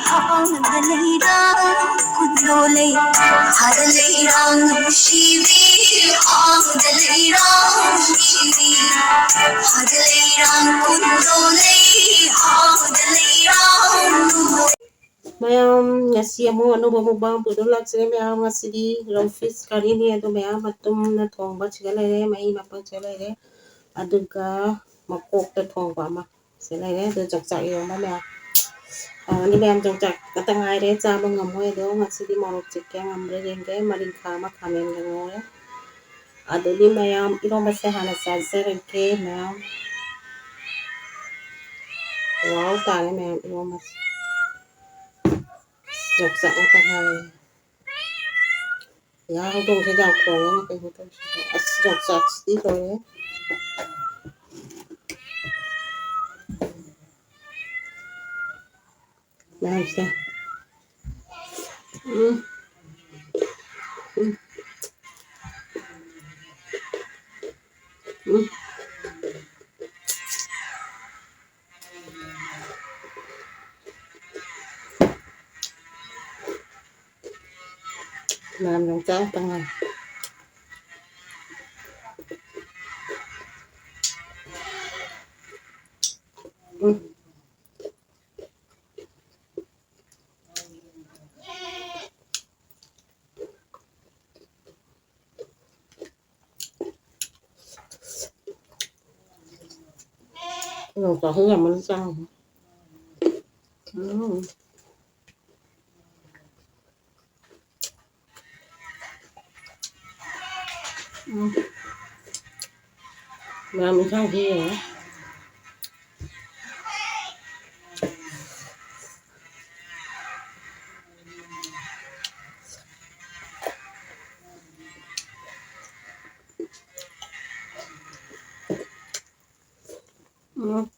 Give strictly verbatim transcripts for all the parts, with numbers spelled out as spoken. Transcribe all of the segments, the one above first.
ꯍꯥꯎꯅ ꯂꯩꯔꯥꯡ ꯀꯨꯟꯗꯣ ꯂꯩ, ꯍꯥꯏꯔ ꯂꯩꯔꯥꯡ ꯅꯨꯡꯁꯤꯕꯤ, ꯍꯥꯎꯅ ꯂꯩꯔꯥꯡ ꯅꯨꯡꯁꯤꯕꯤ, ꯍꯥꯏꯔ ꯂꯩꯔꯥꯡ ꯀꯨꯟꯗꯣ ꯂꯩ, ꯍꯥꯎꯅ ꯂꯩꯔꯥꯡ ꯀꯨꯟꯗꯣ ꯂꯩ꯫ ꯃꯌꯥꯝ, ꯉꯁꯤ ꯑꯃꯨꯛ ꯑꯅꯧꯕ mukbang ꯄꯨꯗꯨꯅ ꯂꯥꯛꯆꯔꯦ ꯃꯌꯥꯝ꯫ ꯉꯁꯤꯗꯤ raw fish curryꯅꯤ, ꯑꯗꯨ ꯃꯌꯥꯝ ꯃꯇꯨꯝꯅ ꯊꯣꯡꯕ ꯁꯤꯗ ꯂꯩꯔꯦ, ꯃꯍꯤ ꯃꯄꯪ ꯁꯤꯗ ꯂꯩꯔꯦ, ꯑꯗꯨꯒ ꯃꯀꯣꯛꯇ ꯊꯣꯡꯕ ꯑꯃ ꯁꯤꯗ ꯂꯩꯔꯦ, ꯑꯗꯨ ꯌꯣꯡꯆꯥꯛ ꯏꯔꯣꯝꯕ ꯃꯌꯥꯝ꯫ ꯑꯗꯨꯗꯤ ꯃꯌꯥꯝ, ꯌꯣꯡꯆꯥꯛ ꯈꯛꯇ ꯉꯥꯏꯔꯦ, ꯆꯥꯕ ꯉꯝꯃꯣꯏ꯫ ꯑꯗꯣ ꯉꯁꯤꯗꯤ ꯃꯣꯔꯣꯛ ꯆꯤꯛꯀꯦ ꯉꯝꯕ꯭ꯔꯥ ꯌꯦꯡꯒꯦ, ꯃꯔꯤꯡꯈꯥ ꯑꯃ ꯈꯥꯃꯦꯟꯒ ꯉꯧꯔꯦ꯫ ꯑꯗꯨꯗꯤ ꯃꯌꯥꯝ, ꯏꯔꯣꯝꯕꯁꯦ ꯍꯥꯟꯅ ꯆꯥꯖꯔꯒꯦ ꯃꯌꯥꯝ꯫ Wow ꯇꯥꯔꯦ ꯃꯌꯥꯝ, ꯏꯔꯣꯝꯕꯁꯦ꯫ ꯌꯣꯡꯆꯥꯛ ꯉꯥꯛꯇ ꯉꯥꯏꯔꯦ꯫ ꯌꯥ, ꯍꯧꯗꯣꯡꯁꯦ ꯌꯥꯝ ꯈꯣꯡꯉꯦꯅꯦ, ꯀꯩꯅꯣ ꯇꯧꯔꯤꯁꯤꯕꯣ? ꯑꯁ, ꯌꯣꯡꯆꯥꯛꯁꯤꯗꯤ ꯂꯣꯏꯔꯦ꯫ ꯃꯌꯥꯝꯁꯦ꯫ ꯎꯝ꯫ ꯎꯝ꯫ ꯎꯝ꯫ ꯃꯌꯥꯝ ꯌꯣꯡꯆꯥꯛ ꯉꯥꯛꯇ ꯉꯥꯏ꯫ ꯎꯝ꯫ ꯌꯣꯡꯆꯥꯛꯁꯦ ꯌꯥꯝꯃꯟ ꯆꯥꯡꯉꯦ꯫ ꯎꯝ꯫ ꯎꯝ꯫ ꯃꯌꯥꯝ ꯏꯟꯁꯥꯡꯁꯤ ꯌꯦꯡꯉꯣ꯫ ꯎꯝ꯫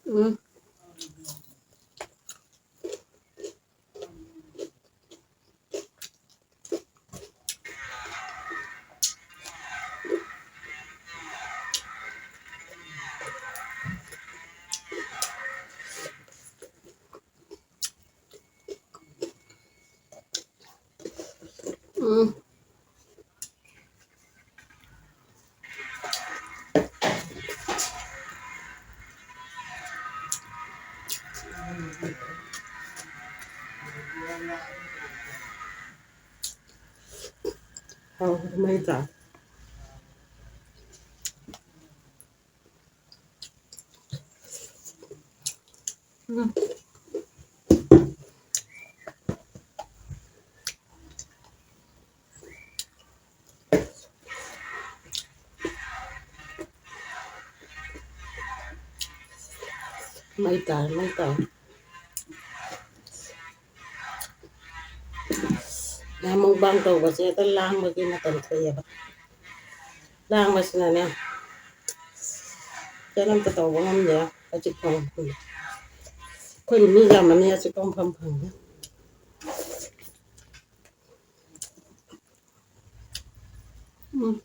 ꯎꯝ꯫ ꯃꯩ ꯇꯥ꯫ ꯎꯝ꯫ ꯃꯩ ꯇꯥꯏ, ꯃꯩ ꯇꯥꯏ꯫ ꯃꯌꯥꯝ mukbang ꯇꯧꯕꯁꯦ ꯍꯦꯛꯇ ꯂꯥꯡꯕꯒꯤ ꯃꯇꯝ ꯊꯣꯛꯑꯦꯕ꯫ ꯂꯥꯡꯕꯁꯤꯅꯅꯦ, ꯀꯩꯅꯣꯝꯇ ꯇꯧꯕ ꯉꯝꯗꯦ꯫ ꯑꯆꯤꯛꯄ ꯃꯐꯝꯗ꯫ ꯑꯩꯈꯣꯏꯗꯤ ꯃꯤ ꯌꯥꯝꯃꯅꯤ, ꯑꯆꯤꯛꯄ ꯃꯐꯝ ꯐꯪꯗꯦ꯫ ꯎꯝ꯫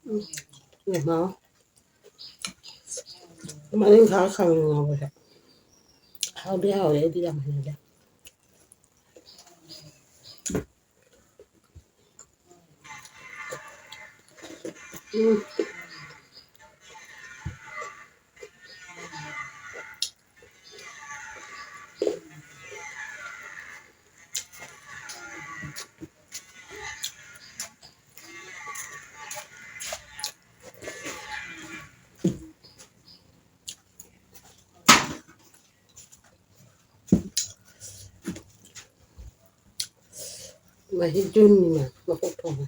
ꯎꯝ, ꯌꯥꯝ ꯍꯥꯎꯋꯦ꯫ ꯃꯔꯤꯡꯈꯥ ꯈꯥꯃꯦꯟ ꯉꯧꯕꯁꯦ꯫ ꯍꯥꯎꯗꯤ ꯍꯥꯎꯋꯦ, ꯑꯩꯗꯤ ꯌꯥꯝ ꯍꯩꯅꯗꯦ꯫ ꯎꯝ꯫ ꯃꯍꯤ ꯖꯨꯟꯅꯤꯅ ꯃꯀꯣꯛ ꯊꯣꯡꯕ꯫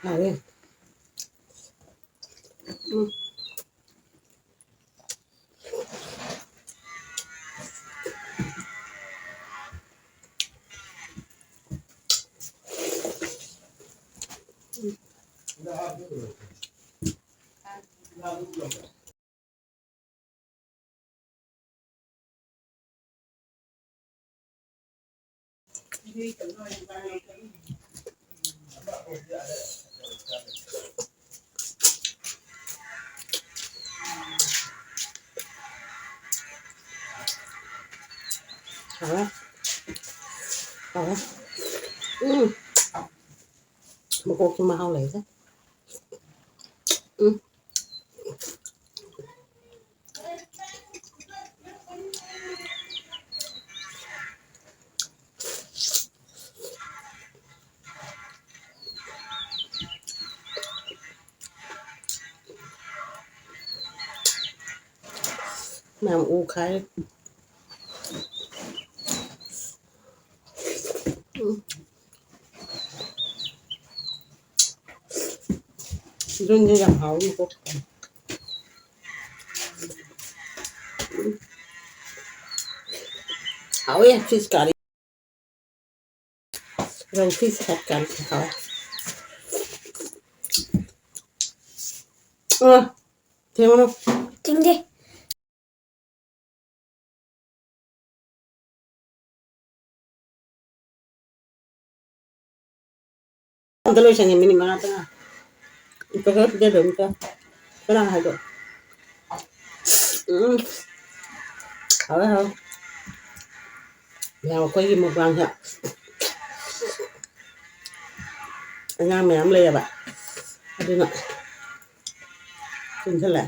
ꯍꯥꯎꯋꯦ꯫ ꯎꯝ꯫ ꯍꯥꯎꯋꯦ꯫ ꯍꯥꯎꯋꯦ꯫ ꯎꯝ꯫ ꯃꯀꯣꯛꯁꯨ ꯃꯍꯥꯎ ꯂꯩꯗ꯫ ꯎꯝ꯫ ꯃꯌꯥꯝ ꯎ ꯈꯥꯏꯔꯦ꯫ ꯎꯝ꯫ ꯑꯗꯨꯅꯦ ꯌꯥꯝ ꯍꯥꯎꯅꯤꯀꯣ꯫ ꯎꯝ꯫ ꯍꯥꯎꯋꯦ fish curry꯫ ꯔꯧ fish head curry ꯁꯦ ꯍꯥꯎꯋꯦ꯫ ꯑ, ꯊꯦꯡꯉꯨꯅꯨ꯫ ꯊꯦꯡꯗꯦ꯫ ꯑꯝꯇ ꯂꯣꯏꯁꯟꯒꯦ, minute ꯃꯉꯥ ꯇ ꯉꯥꯏ꯫ ꯑꯝꯇ ꯈꯔ ꯄꯤꯖꯗꯣꯏ ꯑꯝꯇ꯫ ꯀꯅꯥ ꯍꯥꯏꯗꯣ? ꯎꯝ꯫ ꯍꯥꯎꯋꯦ, ꯍꯥꯎꯋꯦ꯫ ꯃꯌꯥꯝ ꯑꯩꯈꯣꯏꯒꯤ mukbang ꯁꯦ ꯑꯉꯥꯡ ꯃꯌꯥꯝ ꯂꯩꯌꯦꯕ꯫ ꯑꯗꯨꯅ ꯄꯨꯟꯁꯤꯜꯂꯦ꯫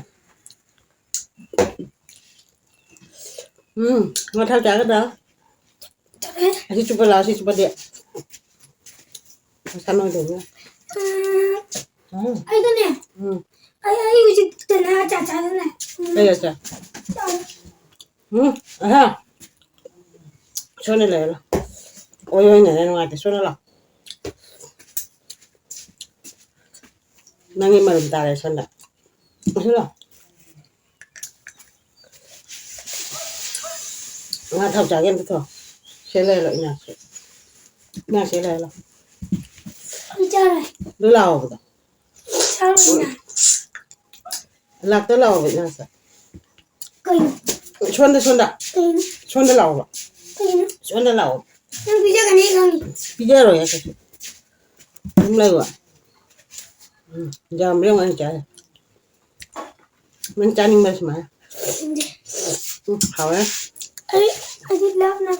ꯎꯝ, ꯉꯥ ꯊꯥꯎ ꯆꯥꯒꯗ꯭ꯔꯣ? ꯆꯥꯒꯦ꯫ ꯑꯁꯤ ꯆꯨꯞꯄ ꯂꯥꯛꯑꯣ, ꯁꯤ ꯆꯨꯞꯄꯗꯤ꯫ ꯃꯁꯥ ꯅꯣꯏꯗꯕꯅꯤꯅ꯫ ꯎꯝ꯫ ꯎꯝ꯫ ꯑꯩꯗꯅꯦ꯫ ꯎꯝ꯫ ꯑꯩ, ꯑꯩ ꯍꯧꯖꯤꯛꯇꯅꯦ ꯑꯆꯥ ꯆꯥꯗꯅꯦ꯫ ꯎꯝ꯫ ꯀꯩ ꯑꯆꯥ? ꯆꯥꯎ꯫ ꯎꯝ, ꯑꯍꯥ꯫ ꯁꯣꯝꯗ ꯂꯩꯔꯣ꯫ ꯑꯣꯏ ꯑꯣꯏꯅꯅꯦ ꯅꯨꯡꯉꯥꯏꯇꯦ꯫ ꯁꯣꯝꯗ ꯂꯥꯛꯑꯣ꯫ ꯅꯪꯒꯤ ꯃꯔꯨꯝ ꯇꯥꯔꯦ ꯁꯣꯝꯗ꯫ ꯑꯁꯤ ꯂꯥꯛꯑꯣ꯫ ꯉꯥ ꯊꯥꯎ ꯆꯥꯒꯦ ꯑꯝꯇ ꯊꯣꯛꯑꯣ꯫ ꯁꯤ ꯂꯩꯔꯣ ꯏꯅꯥꯛꯁꯦ꯫ ꯏꯅꯥꯛꯁꯦ ꯂꯩꯔꯣ꯫ ꯑꯩ ꯆꯥꯔꯣꯏ꯫ ꯑꯗꯨ ꯂꯥꯛꯑꯣꯕꯗꯣ꯫ ꯆꯥꯔꯣꯏ ꯏꯅꯥꯛ꯫ ꯂꯥꯛꯇ ꯂꯥꯛꯑꯣꯕ ꯏꯅꯥꯛꯁꯦ꯫ ꯀꯩꯅꯣ? ꯁꯣꯝꯗ, ꯁꯣꯝꯗ꯫ ꯀꯩꯅꯣ? ꯁꯣꯝꯗ ꯂꯥꯛꯑꯣꯕ꯫ ꯀꯩꯅꯣ? ꯁꯣꯝꯗ ꯂꯥꯛꯑꯣ꯫ ꯅꯪ ꯄꯤꯖꯒꯅꯤ ꯑꯩ ꯈꯪꯉꯤ꯫ ꯄꯤꯖꯔꯣꯏꯍꯦ ꯀꯩꯁꯨ꯫ ꯑꯗꯨꯝ ꯂꯩꯌꯣ꯫ ꯎꯝ, ꯌꯥꯝꯕ꯭ꯔꯥ ꯌꯦꯡꯉꯣ ꯑꯩꯅ ꯆꯥꯔꯤꯁꯦ꯫ ꯅꯪ ꯆꯥꯅꯤꯡꯕ꯭ꯔꯥ ꯁꯨꯃꯥꯏꯅ? ꯆꯥꯅꯤꯡꯗꯦ꯫ ꯎꯝ, ꯍꯥꯎꯋꯦ꯫ ꯑꯩ, ꯑꯩꯗꯤ ꯂꯥꯞꯅ꯫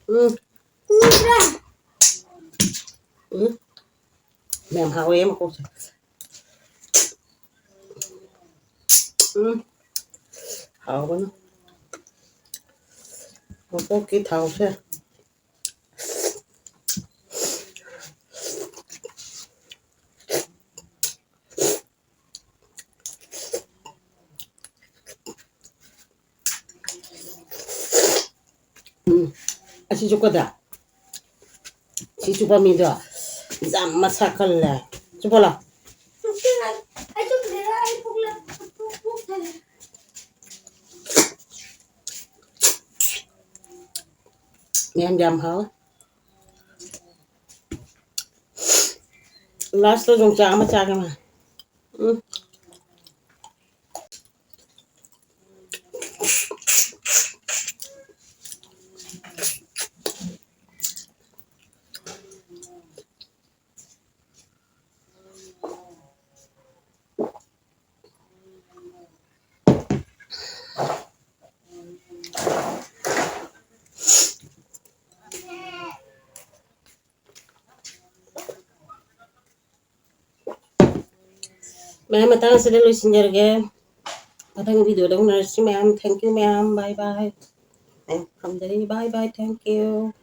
ꯎꯝ꯫ ꯎꯕ꯭ꯔꯥ? ꯎꯝ꯫ ꯃꯌꯥꯝ ꯍꯥꯎꯋꯦ ꯃꯀꯣꯛꯁꯦ꯫ ꯎꯝ꯫ ꯍꯥꯎꯕꯅ꯫ ꯃꯀꯣꯛꯀꯤ ꯊꯥꯎꯁꯦ꯫ ꯁꯤ ꯆꯨꯞꯀꯗ꯭ꯔꯥ? ꯁꯤ ꯆꯨꯞꯄ ꯃꯤꯗꯣ ꯌꯥꯝ ꯃꯁꯥ ꯀꯜꯂꯦ꯫ ꯆꯨꯞꯄꯣꯂꯥ꯫ ꯌꯥꯝ ꯌꯥꯝ ꯍꯥꯎꯋꯦ꯫ ꯂꯥꯁꯇ ꯌꯣꯡꯆꯥꯛ ꯑꯃ ꯆꯥꯒꯦ ꯃꯥ꯫ ꯎꯝ꯫ ꯃꯌꯥꯝ, ꯃꯇꯥꯡ ꯑꯁꯤꯗ ꯂꯣꯏꯁꯤꯟꯖꯔꯒꯦ꯫ ꯃꯊꯪꯒꯤ video ꯗ ꯎꯅꯔꯁꯤ ꯃꯌꯥꯝ꯫ Thank you ꯃꯌꯥꯝ꯫ Bye bye꯫ ꯃꯌꯥꯝ ꯊꯝꯖꯔꯤ꯫ Bye bye꯫ Thank you꯫